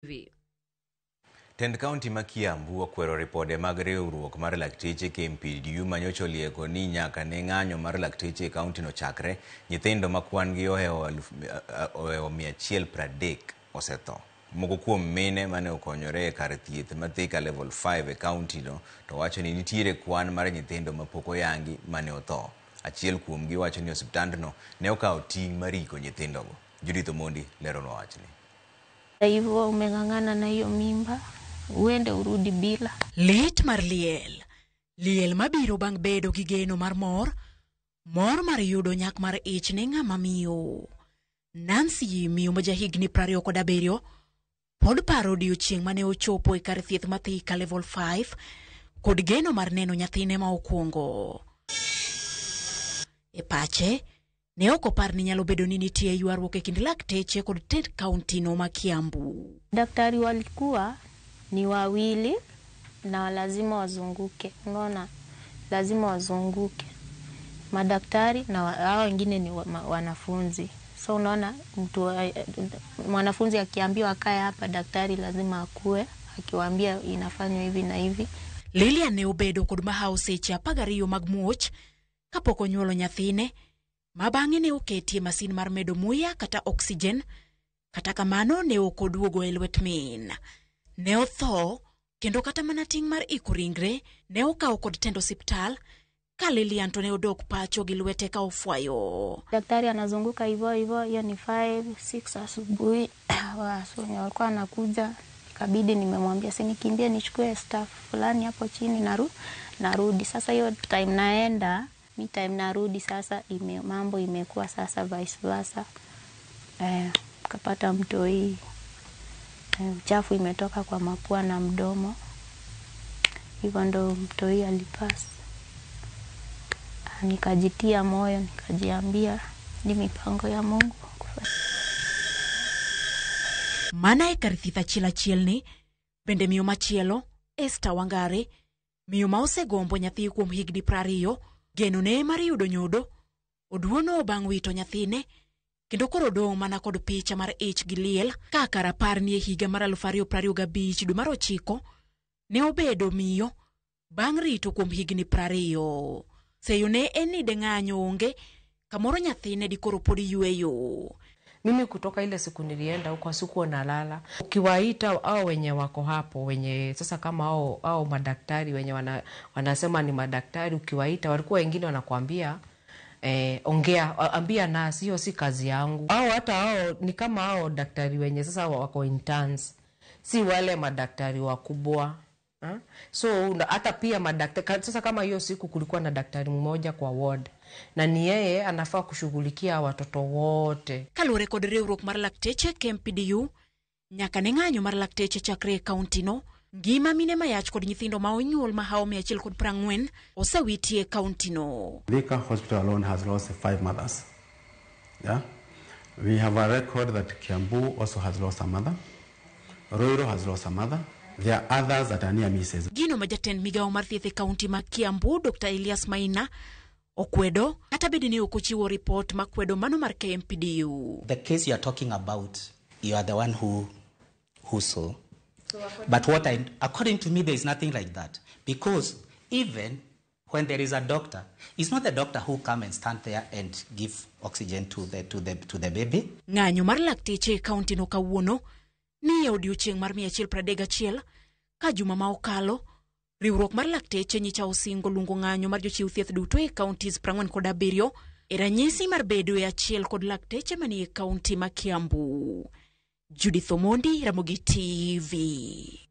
TV. Tend kaunti ma Kiambu okwero ripode mag riwruok mar lakteche KMPDU manyocha olieko ni nyaka ne ng'anyo mar lakteche e kauntino chakre, nyithindo ma kwan gi ohewo 130 osetho. Moko kuom mine mane okonyore e kar thieth ma Thika Level 5 e kauntino to wacho ni nitiere kwan mar nyithindo mapok oyangi mane otho. Achiel kuomgi wacho ni osiptandno ne okawo ting' mar iko nyithindogo. Judith Omondi leronwa wachni. Hivyo umeng'ang'ana na hiyo mimba, uende urudi bila. Lit mar liel. Liel mabiro bang' bedo gi geno mar mor, mor mar yudo nyak mar ich ne ng'ama miyo. Nancy, miyo ma jahigni 27, pod paro odiechieng' mane ochopo e kar thieth ma Thika Level 5 kod geno mar neno nyathine ma okwongo. E pache, ne ok opar ni nyalo bedo ni nitie ywaruok e kind lakteche kod tend kaunti no ma Kiambu. Daktari walikuwa ni wawili na lazima wazunguke, unaona, lazima wazunguke madaktari na hao wengine ni wanafunzi. So unaona mtu mwanafunzi akiambiwa akae hapa, daktari lazima akue akiwaambia inafanywa hivi na hivi. Lilian ne obedo kod mahawo seche 12 mag muoch kapok onyuolo nyathine, ma bang'e ne oketie masin mar medo muya kata oxygen. Kata kamano ne ok oduogo e lwet min. Ne otho kendo kata mana ting' mar iko ringre ne okawo kod tend osiptal ka Lilian to ne odok pacho gi lwete ka ofwayo. Daktari anazunguka hivyo hivyo, hiyo ni 5 6 asubuhi wenye walikuwa wanakuja, ikabidi nimemwambia si nikimbie nichukue staff fulani hapo chini narudi. Sasa hiyo time naenda, mi time narudi sasa mambo imekuwa sasa vice versa. Kapata mtoi, uchafu imetoka kwa mapua na mdomo. Hivyo ndo mtoi alipass. Nikajitia moyo, nikajiambia ni mipango ya Mungu. Mana e kar thieth achiel achiel ni, bende miyo machielo, Esther Wangare, miyo ma osegombo nyathi kuom higni 20, geno ne mar yudo nyodo, oduono bang' wito nyathine, kendo koro odong' mana kod picha mar ich gi liel kaka rapar ni e higa mar 2025 dwe mar 9 ne obedo miyo bang' rito kuom higni 20. Seyo ne en ni de ng'anyo onge, kamoro nyathine dikoro pod yweyo. Mimi kutoka ile siku nilienda huko sikuwa nalala. Ukiwaita hao wenye wako hapo, wenye sasa kama hao madaktari wenye wanasema ni madaktari, ukiwaita walikuwa wengine wanakuambia ongea, ambia nasi, hiyo si kazi yangu. Hao hata hao ni kama hao daktari wenye sasa wako interns, si wale madaktari wakubwa. So hata pia madaktari sasa, kama hiyo siku kulikuwa na daktari mmoja kwa ward na ni yeye anafaa kushughulikia watoto wote. Kaluwore kod riwruok mar lakteche KMPDU, nyaka ne ng'anyo mar lakteche chakre e kaunti no, ngima mine mayach kod nyithindo ma onyuol mahawo 140 osewiti e kaunti no. Thika Hospital alone has lost 5 mothers. Yeah? We have a record that Kiambu also has lost a mother. Ruiru has lost a mother. There are others that are near misses. Gino ma jatend migawo mar thieth e kaunti ma Kiambu, Dr. Elias Maina, okwedo kata bed ni ok ochiwo ripot makwedo mano mar KMPDU. The case you are talking about, you are the one who saw. But according to me, there is nothing like that. Because even when there is a doctor, it's not the doctor who come and stand there and give oxygen to the baby. Ng'anyo mar lakteche e kaunti no kawuono ni e odiochieng' mar 131 ka juma ma okalo, riwruok mar lakteche nyicha osingo luongo ng'anyo mar jochiw thieth duto e counties 47 e ranyisi mar bedo e achiel kod lakteche manie kaunti ma Kiambu. Judith Omondi, Ramogi TV.